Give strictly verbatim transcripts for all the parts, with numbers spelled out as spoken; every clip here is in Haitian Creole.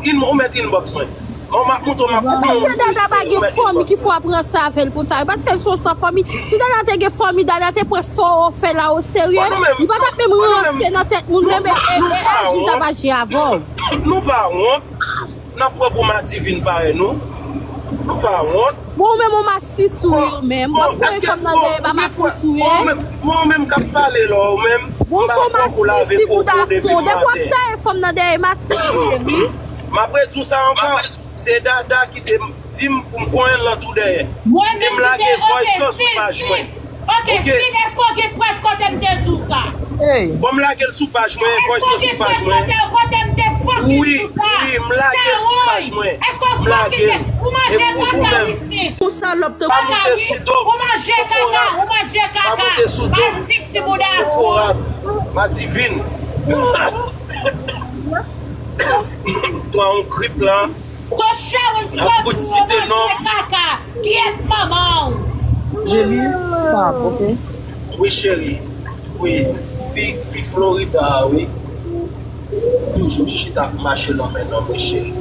In, ou mèt inbox mwen. Mwen, m ap montre w, m ap pran yon. Èske Dada pa gen fanmi ki fè w ap ranse avè l konsa? Paske l se yon san fanmi. Si Dada te gen fanmi, Dada te pran sa w fè la o serye. Li pa t ap menm ranse nan tèt moun menm e, e, e, e aji l t ap aji avè w. Nou pa wont. N ap pran pou Madivin parèy nou. Nou pa wont. Bon, ou menm ou masis ou ye ou menm. W ap voye fanm nan dèyè, pa masis ou ye. Bon, ou menm k ap pale la, ou menm. Bon, m ap pran pou lave koko depi maten. Depi w ap taye fanm nan dèyè, masis ou ye, wi. M ap redi w sa ankò. Se Dada ki te di m pou m konyen l nan tou dèyè. E m lage voice lan sou paj mwen. Ok, Steve, èske w gen prèv kote m te di w sa? Bon, m lage l sou paj mwen, voice lan sou paj mwen. Wi, wi, m lage l sou paj mwen. M lage l. E fout ou menm. Ou salòp tou. Pa moute sou do m. Kokorat. Pa moute sou do m. Kokorat. Madivin. Twa yon krip la. To chawony sòt ou manje kaka. Kiyès manman w? Jeli, stop, ok? Wi, cheri. Wi. Fi, fi Florida a, wi. Toujou chita ap mache nan men nonm, wi, cheri.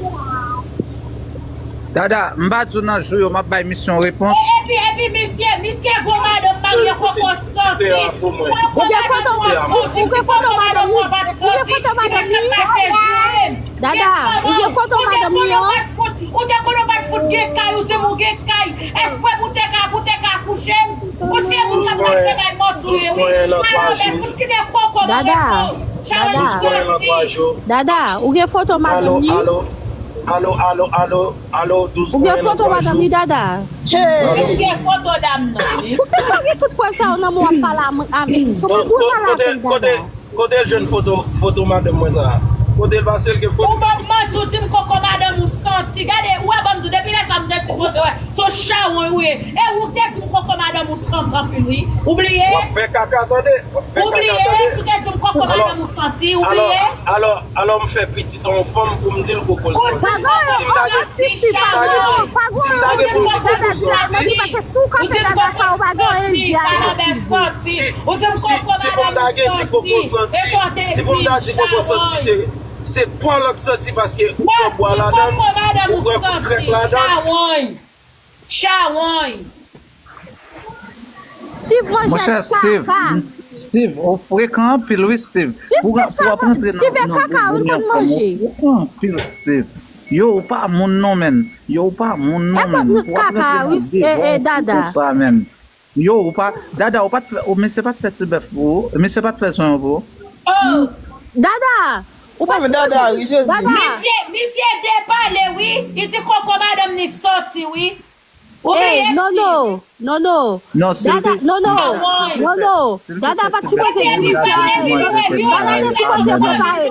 Dada, m pa di w nan jou yo, m ap bay misye yon repons. Epi, epi misye, misye gon madanm marye koko santi. Ou gen foto, ou gen foto madanm li? Ou gen foto madanm li? Dada, ou gen foto madanm li an? Ou te konnen w pa t fout gen kay, ou di m ou gen kay. Espre pou te ka, pou te ka kouche m. Ou se moun k ap mache bay mòd sou yo, wi. Madanm, fout kite koko madanm nan. Dada, Dada, ou gen foto madanm li? Alo, alo, alo, alo, alo, douz mwen nan twa jou. Ou gen foto madanm li, Dada? Alo. Ou gen foto dam nan, wi. Poukisa w gen tout pwen sa yo nan men w ap pale avè m? Se pou w pale avè l, Dada. Kote l jwenn foto, foto madanm mwen sa a? Kote l pase l gen foto? Ou banm manti, ou di m koko madanm ou santi. Gade, ou wè banm di w, depi lè sa a m te sipoze wè. Se yon chawony ou ye. E ou te di m koko madanm ou santi anpil wi. Ou bliye? W ap fè kaka tande. W ap fè kaka tande. Ou bliye? Ou te di m koko madanm ou santi. Ou bliye? Alò, alò, alò m fè pitit yon fanm pou m di l koko l santi. Si m ta gen, si m ta gen, si m ta gen pou m di koko santi. Paske si w ka fè dada sa, ou pa gen anyen di a yo. Si, si, si pou m ta gen di koko santi, si pou m ta di koko santi, se, se pòlòk santi paske ou pran bwa ladan l, ou pran kout krèk ladan l. Chawony. Steve manje kaka. Steve, ou frekan anpil wi, Steve. Pou w ap rantre nan, nan, nan, ou frekan anpil, Steve. Yo, ou pa moun non, menn. Yo, ou pa moun non, menn. Pou w ap rantre nan deba konsa, menn. Yo, ou pa, Dada, ou pa t fè, ou, mesye pa t fè ti bèf pou ou, mesye pa t fè zonyon pou ou. Oh! Dada! Ou pa t fè zonyon. Dada! Misye, misye depale, wi. Li di koko madanm ni soti, wi. Ou bliye, Steve? Non, non, non, non. Non, Dada, non, non. Non, non. Dada pa t sipoze di sa. Dada te sipoze prepare.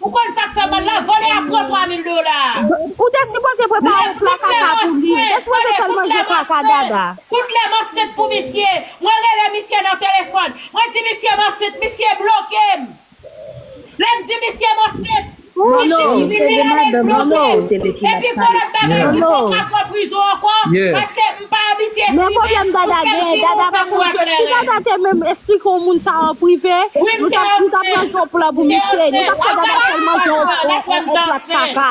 Ou konn sa k fè mal la? Vòlè a pran twa mil dola. Ou te sipoze prepare yon pla kaka pou li. Ou te sipoze fè l manje kaka, Dada. Tout lè m ansent pou misye, mwen rele misye nan telefòn. Mwen di misye m ansent, misye bloke m. Lè m di misye m ansent, misye di li ale bloke m. Epi gon lòt bagay, li poko pran prizon ankò, paske m pa abitye fimen. Men pwoblèm Dada genyen, Dada pa konn jwe. Si Dada te menm eksplike yon moun sa an prive, nou t ap, nou t ap ranje yon plan pou misye. Nou t ap fè Dada sèlman yon, yon, yon plat kaka.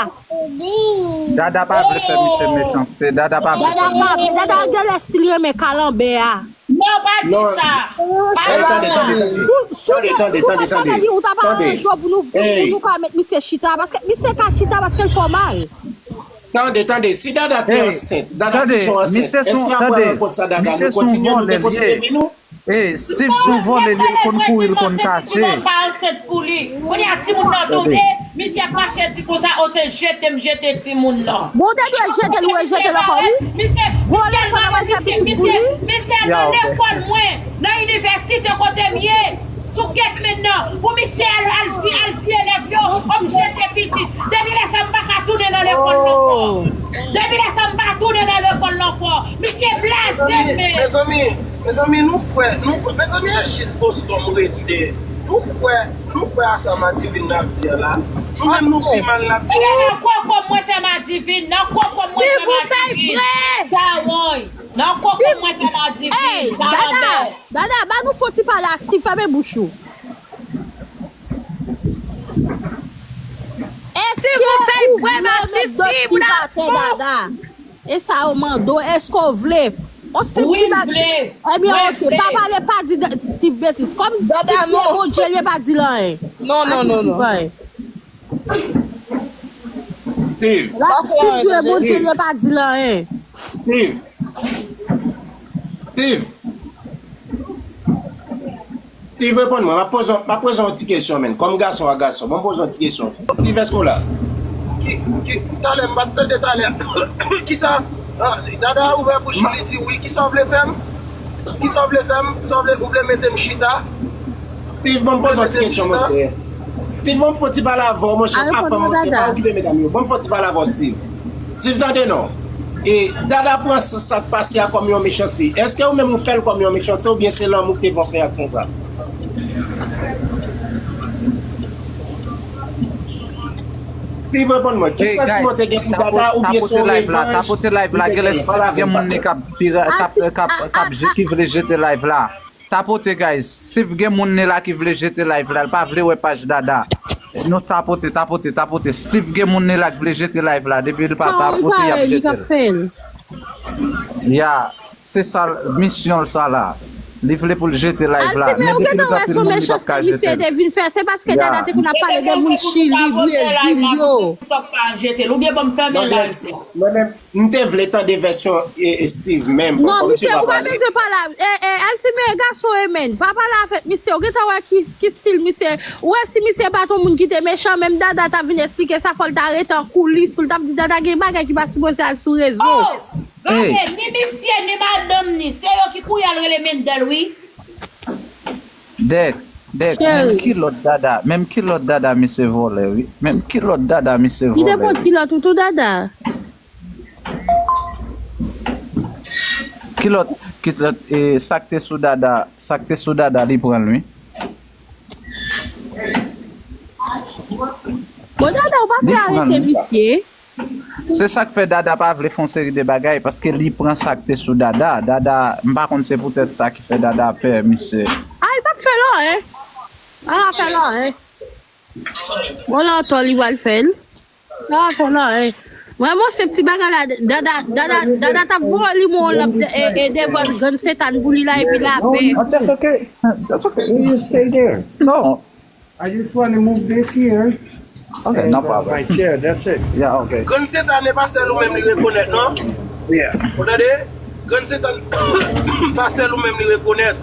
Dada pa vle fè misye mechanste. Dada pa vle fè misye. Dada pa vle. Dada genlè still renmen kalanbè a. Non, pa di sa. Pa di sa. Tande, tande, tande. Tande, tande, tande. Ou ta pa aranje w pou nou, pou nou ka met misye chita, paske misye ka chita paske l fè w mal. Tande, tande. Si Dada te ansent, Dada toujou ansent, èske apre rankont sa Dada nou kontinye, nou te kontinye vi nou? Ey, Steve se yon vòlè li ye, l konn kouri, l konn kache. Timoun nan pa ansent pou li. Kounye a timoun nan tonbe, misye ap mache di konsa, o se jete m jete timoun nan. Bon, ou te dwe jete l, ou rejete l ankò, wi. Vòlè, fò nan al fè pitit pou li. Misye al nan lekòl mwen, nan inivèsite kote m ye. Sou gèt men nan, pou misye al, al di, al di elèv yo, o m jete pitit. Depi lè sa m pa ka tounen nan lekòl la ankò. Depi lè sa m pa tounen nan lekòl la ankò. Misye blaze men. Mezanmi, mezanmi, nou kwè, nou kwè, mezanmi, e jis Boston m rete. Nou kwè, nou kwè a sa Madivin ap di a la. Nou menm nou pi mal n ap di. Nan koko mwen fè Madivin, nan koko mwen fè Madivin. Chawony, nan koko mwen fè Madivin. Dada, ba nou fon ti pale a Steve, fèmen bouch ou. Èske ou menm, E sa yo mande w, èske w vle? On se ti bagay. Ebyen, ok, pa pale, pa di Steve betiz. Kòm Steve vle Bondye, li pa di l anyen. Non, non, non, non. Steve. Steve di Bondye, li pa di l anyen. Steve. Steve. Steve, reponn mwen. M ap poze, m ap poze yon ti kesyon, menn. Kòm gason a gason, ban m poze yon ti kesyon. Steve, èske w la? Ki, ki, talè, m pa t tande talè. Kisa? Ah, Dada ouvè bouch li, li di wi. Kisa w vle fè m? Kisa w vle fè m? Sa w vle, ou vle mete m chita? Steve, ban m poze yon ti kesyon, monchè. Steve, ban m fè yon ti pale avè w, monchè, pa fanm, monchè, pa okipe medam yo. Ban m fè yon ti pale avè w, Steve. Steve, tande non. E Dada pran sa k pase a kòm yon mechanste. Èske ou menm ou fè l kòm yon mechanste oubyen se lanmou ki te fè w fè aksyon sa? Steve, reponn mwen. Ki santiman w te gen pou Dada oubyen se yon revanj? Tapote live la, genlè Steve gen moun li k ap pira, k ap, k ap, k ap, ki vle jete live la. Tapote, guys. Steve gen moun li la ki vle jete live la. Li pa vle wè paj Dada. Nou tapote, tapote, tapote. Steve gen moun li la ki vle jete live la. Depi li pa tapote, y ap jete l. Ya, se sa misyon l sa la. Li vle pou l jete live la. Men depi li pa fin moun li p ap ka jete l. Se paske Dada te konn ap pale de moun Chili, Brezil yo. Mwen menm, m te vle tande vèsyon Steve menm. Non, misye, ou pa bezwen pale. Altime, gason e menn. Pa pale avèk misye. Ou gentan wè ki, ki stil misye. Ou wè si misye pa t yon moun ki te mechan, menm Dada t ap vin eksplike sa, fò l ta rete an koulis pou l t ap di Dada gen bagay ki pa sipoze al sou rezo. Oh! Gade, ni misye, ni madanm ni, se yo ki kouri al rele Mendel, wi. Dex, Dex, menm kilòt Dada, menm kilòt Dada misye vòlè, wi. Menm kilòt Dada misye vòlè. Ki te pot kilòt ou tou, Dada? Kilòt, kilòt, e, sa k te sou Dada, sa k te sou Dada, li pran l, wi. Bon, Dada, ou pa fè arete misye? Se sa k fè Dada pa vle fè yon seri de bagay, paske li pran sa k te sou Dada. Dada, m pa konn se poutèt sa ki fè Dada pè misye. A, li p ap fè l anyen. A, l ap fè l anyen. Bon, la, atò, li pral fè l. Sa va fè non, eh. Vrèman, se ti bagay la, Dada, Dada, Dada t ap voye li yon lòt, e, e, devan grann Setan pou li la, epi l ap. No, that's okay. That's okay. You stay there. No. I just want to move this here. Okay, no problem. My chair, that's it. Yeah, okay. Grann Setan e pa sèl ou menm li rekonèt, non? Yeah. Ou tande? Grann Setan pa sèl ou menm li rekonèt.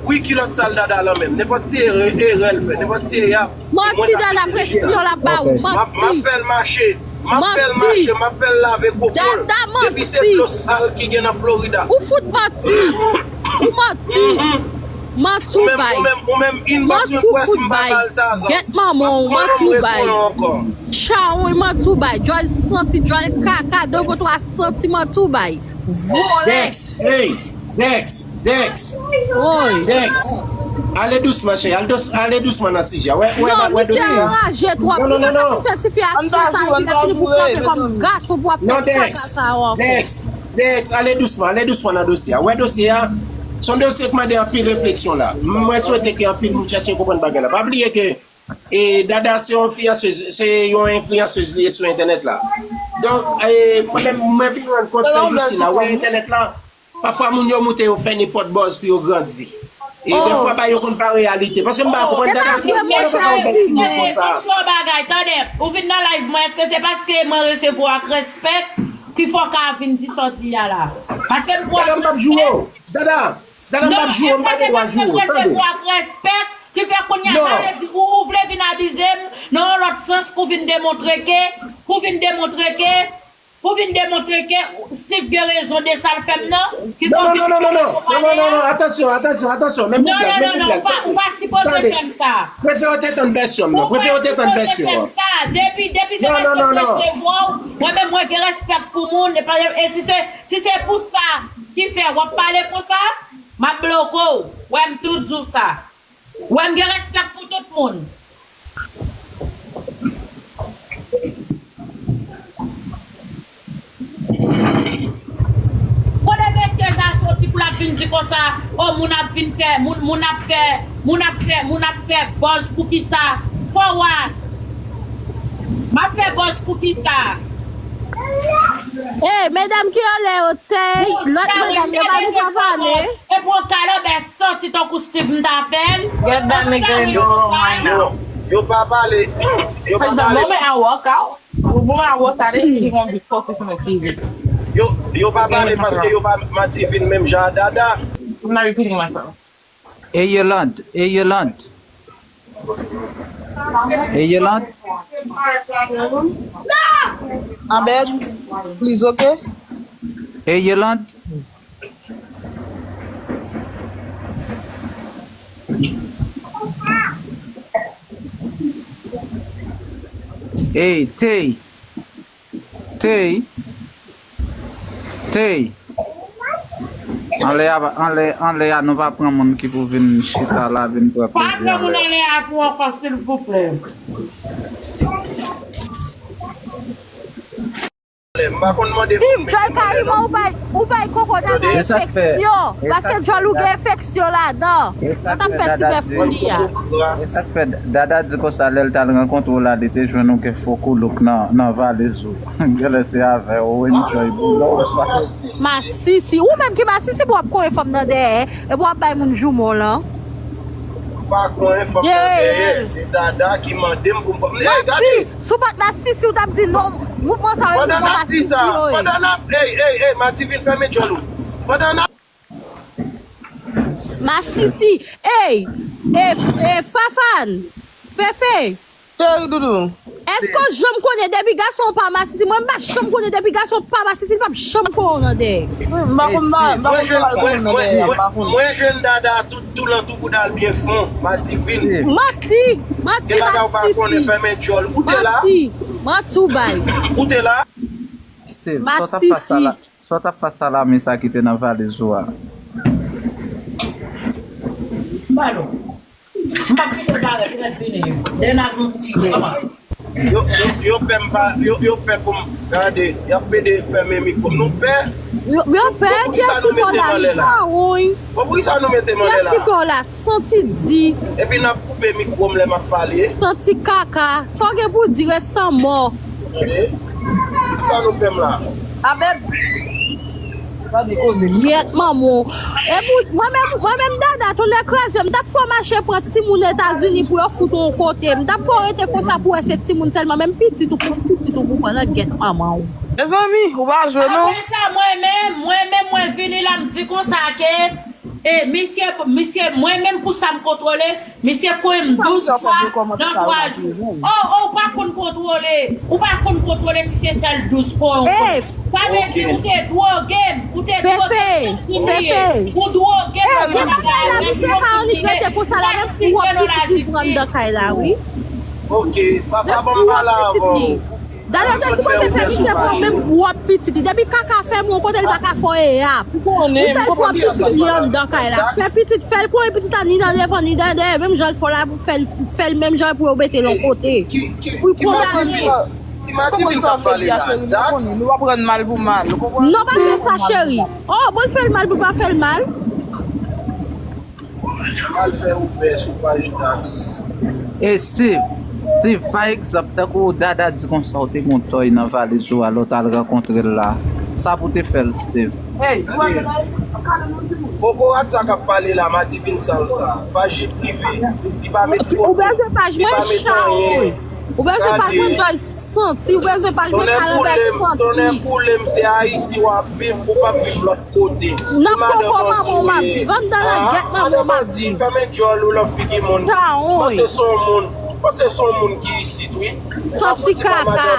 Wi, kilòt sal Dada lan menm. Nenpòt ti erè, erè l fè, nenpòt ti erè. Manti, Dada, presyon l ap ba ou. Manti. M ap fè l mache. M ap fè l mache, m ap fè l lave koko l. Depi se dlo sal ki gen nan Florida. Ou fout manti. Ou manti. Manti ou bay. Ou menm, ou menm, inbox mwen pou wè si m pa ba l Tazan. Gèt manman w, manti ou bay. Chawony, manti ou bay. Djòl santi, djòl kaka, de gwo twa santi, manti ou bay. Vòlè. Dex, hey, Dex, Dex. Woy. Dex. Ale dousman, cheri. Ale dous, ale dousman nan sijè. Wè, wè, non, wè misye dosye a. Anraje twòp. Non, non, non, non. Li pa ka fè ti fi aksyon sa, epi lè fini pou kanpe kòm gason pou ap fè kaka sa yo ankò. Dex, Dex, ale dousman, ale dousman nan dosye a. Wè dosye a, se yon dosye k mande anpil refleksyon la. Mwen swete ke anpil moun chèche konprann bagay la. Pa bliye ke E Dada se yon enfliyansez, se yon enfliyansez li ye sou entènèt la. Donk, e, mwen menm, mwen vin rann kont se jousi la, ou wè entènèt la, pafwa moun yo moute yo fè nenpòt buzz pou yo grandi. E dèfwa bagay yo konn pa reyalite. Paske m pa konprann Dada, kòman sa yon bèl timoun konsa. Yon bagay, tande, ou vin nan live mwen, èske se paske mwen resevwa w ak respè ki fè w ka vin di sa w di a la? Paske m pran. Dada, m p ap joure w. Dada, Dada, m p ap joure w, m pa gen dwa joure w, tande. Respè, ki fè kounye a, sa vle di, ou, ou vle vin abize m nan yon lòt sans pou vin demontre ke, pou vin demontre ke, pou vin demontre ke Steve gen rezon de sa l fè m nan, ki fè w vin konprann. Non, non, non, non, non, non, non, non, non, atansyon, atansyon, atansyon, menm pou blag, menm pou blag, tande. Ou pa sipoze fè m sa. Prefere w te tann vèsyon m nan, prefere w te tann vèsyon an. Ou pa sipoze fè m sa. Depi, depi se paske m resevwa w, mwen menm mwen gen respè pou moun, e pa, e si se, si se pou sa ki fè w ap pale konsa, m ap bloke w. Wè m tou di w sa. Wè m gen respè pou tout moun. Kote mesye sa soti pou l ap vin di konsa, o moun ap vin fè, moun, moun ap fè, moun ap fè, moun ap fè buzz poukisa? Forward. M ap fè buzz poukisa? Ey, medam ki anlè yo, tey, lòt medam yo pa vin pa pale. E pou yon kalòbè santi tankou Steve m ta fè l. Get that nigga in the room right now. Yo pa pale. Yo pa pale. Moment I walk out, the moment I walk out, he gonna be focused on the T V. Yo, yo pa pale paske yo pa Mativin menm jan a Dada. I'm not repeating myself. Hey Yolande, hey Yolande. Hey Yolande. Abed, please, okay? Hey Yolande. Hey, Tay. Tey. Tey. Anlè a, anlè, anlè a, nou pa pran moun ki pou vin chita la, vin pran plezi anlè a. Pa pran moun anlè a pou ankò, silvouplè. M pa konn mande. Steve, Joy Karima, ou bay, ou bay koko Dada enfeksyon. Paske djòl ou gen enfeksyon ladan. Mwen t ap fè ti bèf pou li a. E sa k fè Dada di konsa, lè l t al rankontre w la, li te jwenn ou gen fo koulouk nan, nan valiz ou. Genlè se avè w, ou enjoy boulè w sa. Masisi. Ou menm ki masisi pou w ap konyen fanm nan dèyè, epi w ap bay moun joumo w lan. M pa konyen fanm nan dèyè. Se Dada ki mande m pou m. Ey, gade! Si w pa t masisi, ou t ap di non. Mouvman sa yo, mouvman masisi yo ye. Pandan n ap, ey, ey, ey, Mativin, fèmen djòl ou. Pandan n ap Masisi, ey, e, e, Fafan, Fefe. Cheri doudou. Èske w janm konnen depi gason w pa masisi? Mwen m pa janm konnen depi gason w pa masisi, li p ap janm konnen w nan dèyè. M pa konn, m pa, m pa konn pale konnen nan dèyè, m pa konn. Mwen jwenn Dada tou, tou lan tou bouda l byen fon, Mativin. Manti, manti, masisi. Manti, manti w bay. Ou te la? Steve, sa w t ap fè sa la? Sa w t ap fè salami sa ki te nan valiz ou a? M pa non. M p ap kite l parèt, li mèt vini. Dèyè n ap yon ti kòman. Yo, yo, yo pè m pa, yo, yo pè pou m gade, y ap pede fèmen mikwo m. Nou pè? Yo, yo pè, kiyès ki pè w la, chawony? Bon, poukisa nou mete m anlè la? Kiyès ki pè w la, santi di. Epi n ap koupe mikwo m lè m ap pale. Santi kaka, sa w gen pou di, restan mò. Sa nou fè m la? Abed. Gade koze. Gyèt manman w. E pou, mwen menm, mwen menm Dada, tonnè kraze m, m t ap fè w mache pran timoun Etazini pou yo fout ou yon kote. M t ap fè w rete konsa pou wè se timoun sèlman, menm pitit ou, pitit ou pou pran nan gyèt manman w. Mezanmi, ou pa jwe non. Apre sa, mwen menm, mwen menm, mwen vini la, m di konsa ke E misye, misye, mwen menm pou sa m kontwole, misye kouye m douz fwa nan twa jou. Oh, oh, ou pa konn kontwole, ou pa konn kontwole si se sèl douz kouye w kontwole. Sa vle di ou te dwoge m, ou te dwoge m, ou dwoge m. Gen bagay la, misye ka annik rete konsa la, menm pwòp pitit li pran anndan kay la, wi. Ok, Fafa, ban m pale avè w. Dada te sipoze fè misye pran menm pwòp pitit li. Depi kaka fè moun kote li pa ka fè w e ap. Ou fè l pran pitit li anndan kay la. Fè pitit, fè l kouri pitit la ni nan devan ni nan dèyè. Menm jan l fè w la, fè l, fè l menm jan pou yo mete l yon kote. Pou l kondane. Ki Mativin k ap pale la? Dax? Nou pa pran mal pou mal. Non, pa fè sa, cheri. Oh, bon, l fè l mal pou pa fè l mal. Al fè ouvè sou paj Dax. Ey, Steve, Steve, pa egzanp, tankou Dada di konsa w te gen yon tòy nan valiz ou a lè w t al rankontre l la. Sa pou w te fè l, Steve? Kokorat sa k ap pale la, Mativin sal sa. Paj li prive. Li pa met foto. Ou bezwen paj mwen, chawony. Ou bezwen paj mwen, Joy santi. Ou bezwen paj mwen, kalanbè santi. Tonnè boule m, se Ayiti w ap viv, ou p ap viv lòt kote. Nan koko manman w m ap viv, anndan nan gyèt manman w m ap viv. Fèmen djòl ou lan figi moun. Panse se yon moun, panse se yon moun ki isit wi. Santi kaka.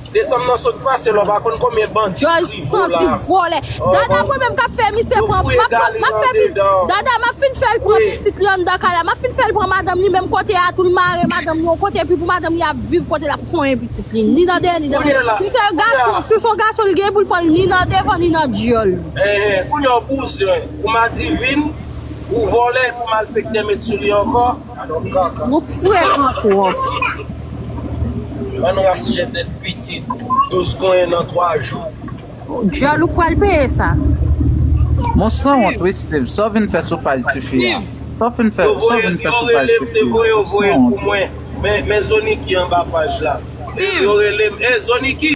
Desanm nan sot pase la, w pa konn konbyen bandi ki rive la. Dada mwen menm k ap fè misye pran, m ap, m ap fè pi, Dada m ap fin fè l pran pitit li anndan kay la, m ap fin fè l pran madanm li menm kote a tou, l mare madanm li yon kote, epi pou madanm li ap viv kote l ap konyen pitit li, ni nan dèyè, ni nan. Si se yon gason, si se yon gason, li gen pou l pran l ni nan devan, ni nan dyòl. Enhen, kounye a w bouzen, ou madivin, ou vòlè, ou malfektè met sou li ankò. Nou frekan twòp. Bann ras jete pitit, douz konyen nan twa jou. Dyòl ou pral peye sa. Mon sanwont wi, Steve. Sa w vin fè sou paj tifi a? Sa w vin fè, sa w vin fè sou paj tifi a? Yo voye l, se voye yo voye l pou mwen. Men, men Zoniki anba paj la. Yo rele m, e Zoniki!